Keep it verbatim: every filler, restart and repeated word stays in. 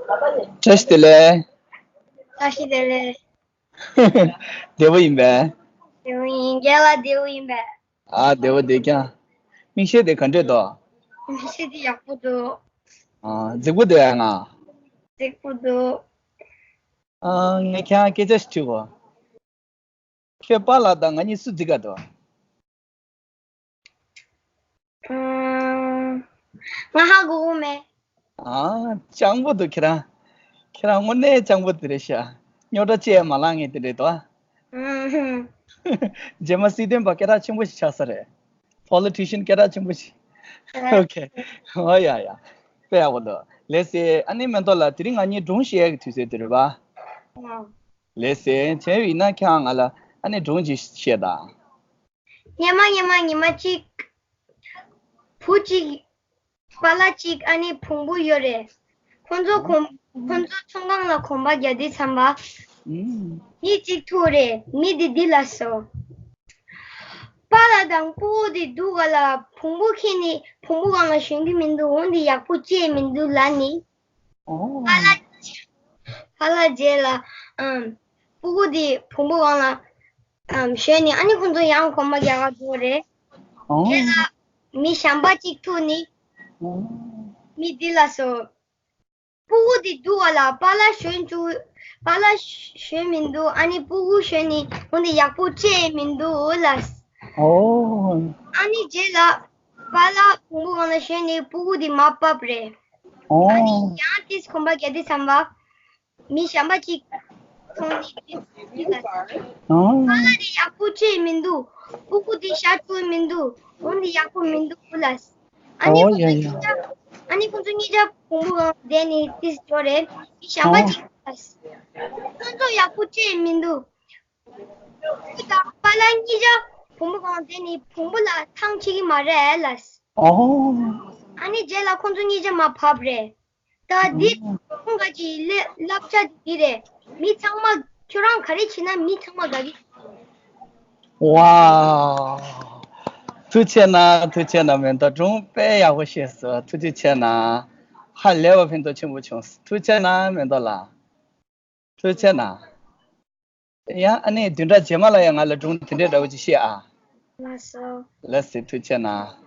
བཀྲ་ཤིས་བདེ་ལེགས། བཀྲ་ཤིས་བདེ་ལེགས། བདེ་པོ་ཡིན་པས། བདེ་པོ་ཡིན། རྒན་ལགས་བདེ་པོ་ཡིན་པས། ཨ། བདེ་པོ་བདེ་རྐྱང་། མིག་ཤེལ་དེ་ག་འདྲས་འདུག་མིག་ཤེལ་དེ་ཡག་པོ་འདུག་ཨ། རྫིག་པོ་འདུག་ཨ། ང་། རྫིག་པོ་འདུག་ཨ། ངས་ཁྱེད་རང་སྐད་ཆ་ཞིག་དྲི་དགོས། ཁྱོད་པཱ་ལགས་དང་ང་གཉིས་སུ་རྫིག་ག་འདུག་ཨང་། ང་ཧ་གོ་གི་མེད། ཨ། སྤྱང་པོ་འདུག་ཁྱེད་རང་། ཁྱེད་རང་དངོས་གནས་སྤྱང་པོ་དེ་རེད་ཤག་རྙོག་དྲ་ཅི་ཡང་མ་ལངས་མཁན་དེ་རེད་དོ། ཨང་། རྗེས་མ་སྲིད་དོན་པ་སྐད་གྲགས་ཆེན་པོ་ཞིག་ཆགས་ས་རེད། པོ་ལི་ཊི་ཤན་སྐད་གྲགས་ཆེན་པོ་ཞིག་ཨོ་ཁེ། ཨོ་ཡ་ཡ། དཔེ་ཡག་པོ་འདུག་ལགས་སེ། ཨ་ནི་མེ་ཏོག་ལགས། དེ་རིང་ང་གཉིས་སྒྲུང་བཤད་ཡག་གི་དུས་ཚོད་དེ་རེད་པ། ཨང་། ལགས་སེ། བྱས་པ་ཡིན་ན་ཁྱེད་རང་ང་ལ་ཨ་ནི་སྒྲུང་ཅིག་བཤད་དང་། སྔོན་མ་སྔོན་མ་ཉི་མ་གཅིག་བུ་གཅིག་པཱ་ལགས་གཅིག་ཨ་ནི་བོང་བུ་ཡོད་རེད། ཁོང་ཚོ་གོམ། ཁོང་ཚོ་ཚོང་ཁང་ལ་གོམ་པ་རྒྱག་དུས་ཙམ་པ། ཨུམ། མི་གཅིག་ཐུག་རེད། མི་དེ་འདི་ལབ་སོང་། པཱ་ལགས་དང་སྤུ་གུ་དེ་སྡུག་ག་ལ། བོང་བུ་ཁྱེར་ནས་བོང་བུ་སྒང་ལ་ཞོན་གྱི་མི་འདུག་འོན་ཏེ་ཡག་པོ་ཅི་ཡང་མི་འདུག་ལབ་ནས། ཨོ། པཱ་ལགས། པཱ་ལགས་རྗེས་ལ། ཨམ། སྤུ་གུ་དེ་བོང་བུ་སྒང་ལ། ཨམ། ཞོན་ནས་ཨ་ནི་ཁོང་ཚོ་ཡང་གོམ་པ་རྒྱག་ག་འགྲོ་རེད། ཨོ། རྗེས་ལ་མི་གཞན་པ་གཅིག་ཐུག་ནས། ཨོ། མི་འདི་ལབ་སོང་། སྤུ་གུ་དེ་སྡུག་ག་ལ། པཱ་ལགས་ཞོན་བཅུག་པཱ་ལགས་ཞོན་མི་འདུག་ཨ་ནི་སྤུ་གུ་ཞོན་ནས་འོན་ཏེ་ཡག་པོ་ཅི་ཡང་མི་འདུག་ལབ། ཨོ། ཨ་ནི་རྗེས་ལ་པཱ་ལགས་བོང་བུ་སྒང་ལ་ཞོན་ནས་སྤུ་གུ་དེ་མར་བབས་རེད། ཨོ། ཨ་ནི་ཡང་ཏིས་གོམ་པ་རྒྱག་དུས་ཙམ་པ། མི་གཞན་པ་གཅིག་མཐོང་ནས་ཏིས་ལབ། ཨོ། པཱ་ལགས་དེ་ཡག་པོ་ཅི་ཡང་མི་འདུག་སྤུ་གུ་དེ་ཤ་བཅུག་མི་འདུག་འོན་ཏེ་ཡག་པོ་མི་འདུག་ལབ། ཨ་ནི། ཨོ། ཁོང་ཡ་ཚོ་ཡ། གཉིས་ཆ། ཨ་ནི་ཁོང་ཚོ་གཉིས་ཆ་བོང་བུ་སྒང་བསྡད་ནས་ཏིས་འགྲོ་རེད། མི་གཞན་པ། ཨོ། གཅིག་ལབ། ཁོང་ཚོ་ཡག་པོ་ཅི་ཡང་མི་འདུག་སྤུ་གུ་དང་པཱ་ལགས་གཉིས་ཆ་བོང་བུ་སྒང་བསྡད་ནས་བོང་བུ་ལ་ཐང་ཆད་ཀྱི་མ་རེད་ལབ། ཨོ། ཨ་ནི་རྗེས་ལ་ཁོང་ཚོ་གཉིས་ཆ་མར་བབས་རེད། ད་འདི་ཁོང་ག་གི་ལེ་བསླབ་བྱ་འདི་རེད། མི་ཚང་མ་ཁྱོད་རང་ག་རེ་བྱེད་ན་མི་ཚང་མ་དགའ་གི། ཝའོ། ཐུགས་རྗེ་གནང་། ཐུགས་རྗེ་གནང་། མེ་ཏོག་སྒྲུང་དཔེ་ཡག་པོ་བཤད་སོང་། ཐུགས་རྗེ་ཆེ་གནང་། ཧ་ལས་པ་ཕན་ཐོགས་ཆེན་པོ་བྱུང་། ཐུགས་རྗེ་གནང་མེ་ཏོག་ལགས། ཐུགས་རྗེ་གནང་། ཡང་ཨ་ནི་བདུན་ཕྲག་རྗེས་མ་ལ་ཡང་ང་ལ་སྒྲུང་དེ་འདྲའི་འདྲ་བོ་ཅིག་བཤད་ཨ། ལགས་སོ། ལགས་སེ། ཐུགས་རྗེ་གནང་།